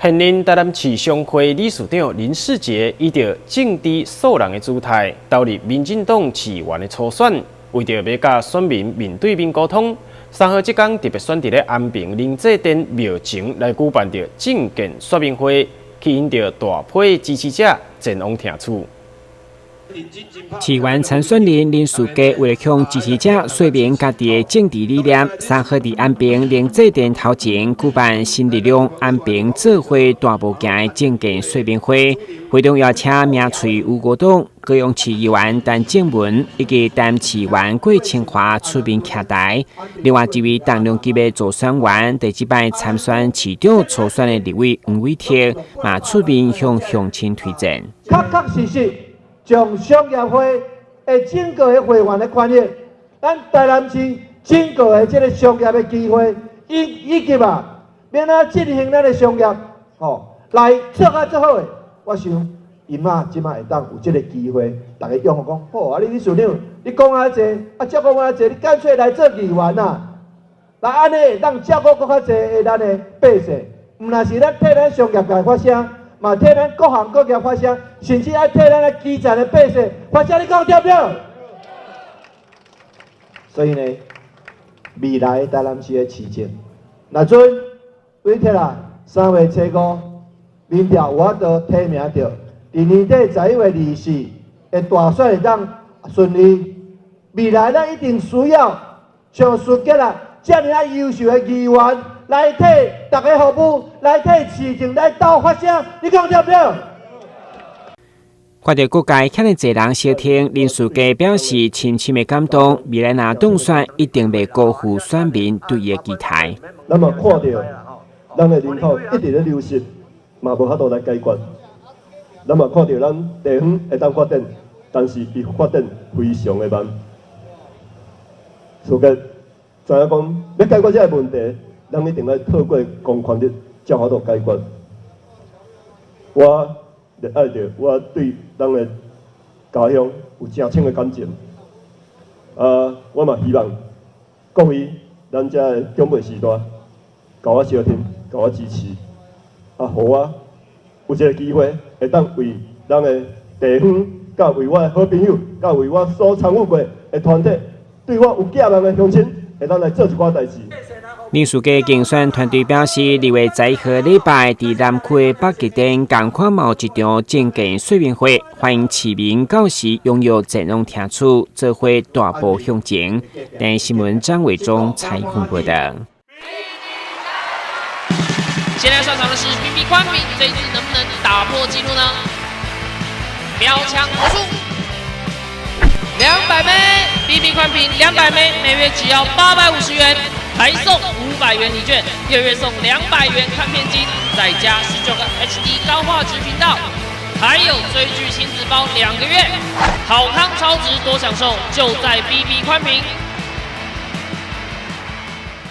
現任台南市商會理事長林世杰，以著政治素人的姿態，投入民進黨市議員的初選，為著欲佮選民面對面溝通，3號這工特別選佇咧安平靈濟殿廟前來舉辦著政見說明會，吸引著大批支持者前往聽取。市議員參選人林世杰為了向支持者說明家己的政治理念，3號佇安平靈濟殿頭前舉辦新力量安平做伙大步行的政見說明會，會中邀請名嘴吳國棟、高雄市議員陳正文以及台南市議員郭清華出面徛台。另外一位重量級的助選員，第這擺參選市長初選的立委黃偉哲，嘛出面向鄉親推薦。確確實實將商業會的整個的會員的權益，咱台南市整個的這个商業的機會，以及啊，欲按怎進行咱的商業，吼，來做較做好的，我想𪜶啊，這擺會當有這个機會，逐家擁護講，好啊，你理事長，你講較濟，啊照顧阮較濟，你乾脆來做議員啊，來按呢會當照顧閣較濟的咱的百姓，毋但是咱替咱商業界發聲，嘛替咱各行各業發聲，甚至愛替咱的基層的百姓發聲，你講對毋對？所以呢，未來台南市的市政，若準偉哲啊，3月初5，民調有法度提名著，佇年底11月24的大選會當順利。未來咱一定需要像世杰啊遮爾仔優秀的議員來替大家服務，來替市政來鬥發聲，你講對毋對？看著各界遐爾濟人相挺，林世杰表示深深的感動。未來若當選，一定袂辜負選民對伊的期待。咱嘛看著，咱的人口一直咧流失，嘛無法度來解決。咱嘛看著咱地方會當發展，但是伊發展非常的慢。所以知影講，欲解決這个問題，咱一定愛透過公權力才有法度解決。我熱愛著，我對咱的家鄉有誠深的感情。啊，我嘛希望各位咱遮的長輩序大，共我相挺，共我支持，啊，予我有這个機會，會當為咱的地方，佮為我的好朋友，佮為我所參與過的團體，對我有寄望的鄉親，會當來做一寡代誌。林世杰競選團隊表示，2月11號禮拜，佇南區的北極殿仝款嘛有一場政見說明會，歡迎市民到時踴躍前往聽取，做伙大步向前。電視新聞張偉忠採訪報道。現在上場的是 B B 寬頻，這一次能不能打破紀錄呢？標槍投出，200 M，B B 寬頻200 M，每月只要850元。還送500元禮券，月月送200元看片金，再加19個 HD 高畫質頻道，還有追劇親子包2個月，好康超值多享受，就在 BB 寬頻。